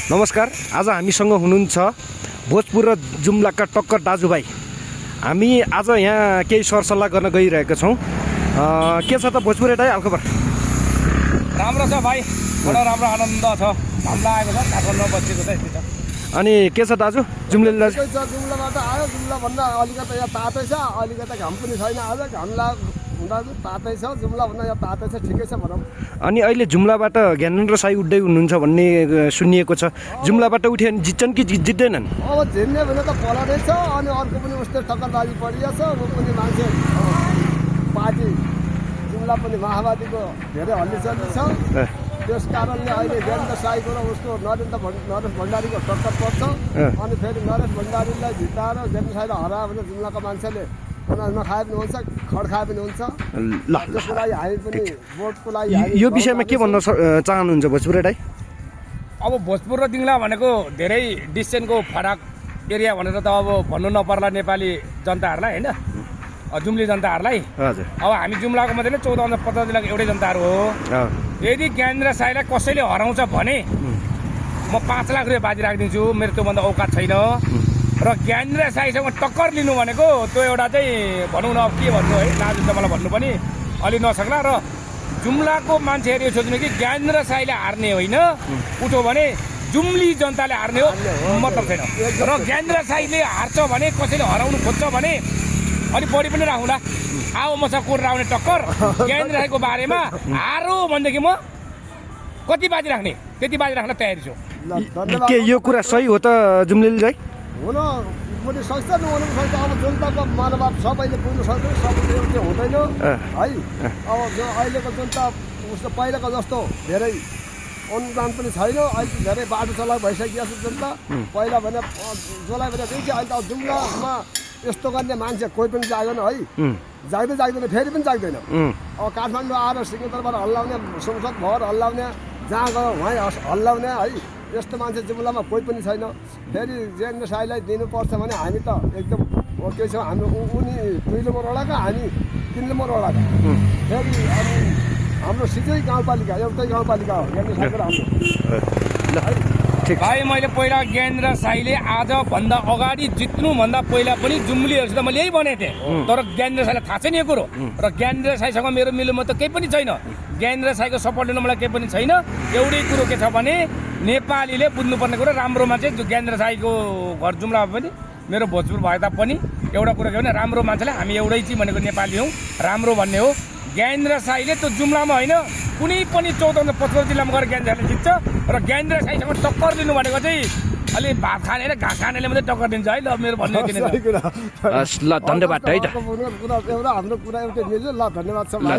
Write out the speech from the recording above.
नमस्कार। आज हामीसँग हुनुहुन्छ भोजपुर र जुम्लाका टक्कर दाजुभाइ। हामी आज यहाँ केही सरसल्लाह गर्न गइरहेका छौँ। के छ त भोजपुर एटाइ हालखबर? राम्रो छ भाइ, बडो राम्रो आनन्द छ। घाम लागेको छ, काठमाडौँ बसेको छ, यति छ। अनि के छ दाजु? जुम्लेली दाजु जुम्लाबाट आयो। जुम्लाभन्दा अलिकति यहाँ तातै छ, अलिकति घाम पनि छैन। आज घाम हुँदा तातै छ, जुम्लाभन्दा यहाँ तातै छ, ठिकै छ भनौँ। अनि अहिले जुम्लाबाट ज्ञानेन्द्र साई उठ्दै हुनुहुन्छ भन्ने सुनिएको छ। जुम्लाबाट उठ्यो भने जित्छन् कि जित्दैनन्? अब झिन्ने भने त पलानै छ, अनि अर्को पनि उस्तै टक्करबाजी परिरहेछ। ऊ पनि मान्छे पार्टी जुम्ला पनि माओवादीको धेरै हल्लीचल्ली छ। त्यस कारणले अहिले ज्ञानेन्द्र साईको र उसको नरेश भण्डारीको टक्कर पर्छ। अनि फेरि नरेश भण्डारीलाई जिताएर ज्ञानेन्द्र साईलाई हरायो भने जुम्लाको मान्छेले नखाए पनि हुन्छ, खड खाए पनि हुन्छ। ल त्यसको लागि हामी पनि भोटको लागि यो विषयमा के भन्न चाहनुहुन्छ भोजपुर एटाइ? अब भोजपुर र दिङ्ला भनेको धेरै डिस्टेन्सको फरक एरिया भनेर त अब भन्नु नपर्ला नेपाली जनताहरूलाई, होइन, जुम्ली जनताहरूलाई। हजुर, अब हामी जुम्लाको मात्रै नै 1450 जिल्लाको एउटै जनताहरू हो। यदि ज्ञानेन्द्र साईलाई कसैले हराउँछ भने म 5 लाख रुपियाँ बाजी राखिदिन्छु। मेरो त्योभन्दा औकात छैन। र ज्ञानेन्द्र साईसँग टक्कर लिनु भनेको त्यो एउटा चाहिँ भनौँ न, अब के भन्नु है, लाज हुन्छ मलाई भन्नु पनि अलि नसक्ला। र जुम्लाको मान्छेहरू यो सोच्नु कि ज्ञानेन्द्र साईले हार्ने होइन, उठ्यो भने जुम्ली जनताले हार्ने हो, मतलब छैन। र ज्ञानेन्द्र साईले हार्छ भने, कसैले हराउनु खोज्छ भने अलिक बढी पनि राखौँला। आओ मसँग कोर राख्ने टक्कर ज्ञानेन्द्र साईको बारेमा हारो भनेदेखि म कति बाजी राख्ने त्यति बाजी राख्न तयारी छु। के यो कुरा सही हो त जुम्लेली दाइ? हुन पनि सक्छ, नहुनु पनि सक्छ। अब जनताको मनोभाव सबैले बुझ्नु सक्छ, सबैले त्यो हुँदैन है। अब जो अहिलेको जनता उसको पहिलाको जस्तो धेरै अनुदान पनि छैन। अहिले धेरै बाटो चलाएको भइसकिएको छ जनता। पहिला भने जसलाई भने चाहिँ अहिले त जुम्लामा यस्तो गर्ने मान्छे कोही पनि जाग्दैन है। जाग्दैन, फेरि पनि जाग्दैन। अब काठमाडौँ आएर सिंहदरबार हल्लाउने, संसद भवन हल्लाउने, जहाँ गयो उहाँ हल्लाउने है, यस्तो मान्छे जुम्लामा कोही पनि छैन। फेरि ज्ञानेन्द्र साईलाई दिनुपर्छ भने हामी त एकदम ओके छौँ। हाम्रो उनी 2 नम्बर वडाका, हामी 3 नम्बर वडाका। फेरि अनि हाम्रो सिधै गाउँपालिका, एउटै गाउँपालिका हो ज्ञानेन्द्र साईको हाम्रो। भाइ, मैले पहिला ज्ञानेन्द्र साईले आजभन्दा अगाडि जित्नुभन्दा पहिला पनि जुम्लीहरूसित मैले यही भनेको थिएँ। तर ज्ञानेन्द्र साईलाई थाहा छैन यो कुरो। र ज्ञानेन्द्र साईसँग मेरो मिलोमत त केही पनि छैन। ज्ञानेन्द्र साईको सपोर्ट लिनु मलाई केही पनि छैन। एउटै कुरो के छ भने नेपालीले बुझ्नुपर्ने कुरो, राम्रो मान्छे ज्ञानेन्द्र साईको घर जुम्लामा पनि, मेरो भोजपुर भए तापनि एउटा कुरो के भने राम्रो मान्छेलाई हामी एउटै चाहिँ भनेको नेपाली हौँ, राम्रो भन्ने हो। ज्ञानेन्द्र साईले त्यो जुम्लामा होइन, कुनै पनि 1450 जिल्लामा गएर ज्ञानेन्द्र साईले जित्छ। र ज्ञानेन्द्र साईसँग टक्कर दिनु भनेको चाहिँ अलि भात खाने र घाँस खानेले मात्रै टक्कर दिन्छ है। ल मेरो भन्ने किन ल धन्यवाद है त। हाम्रो कुरा एउटा मिल्यो। ल धन्यवाद छ भाइ।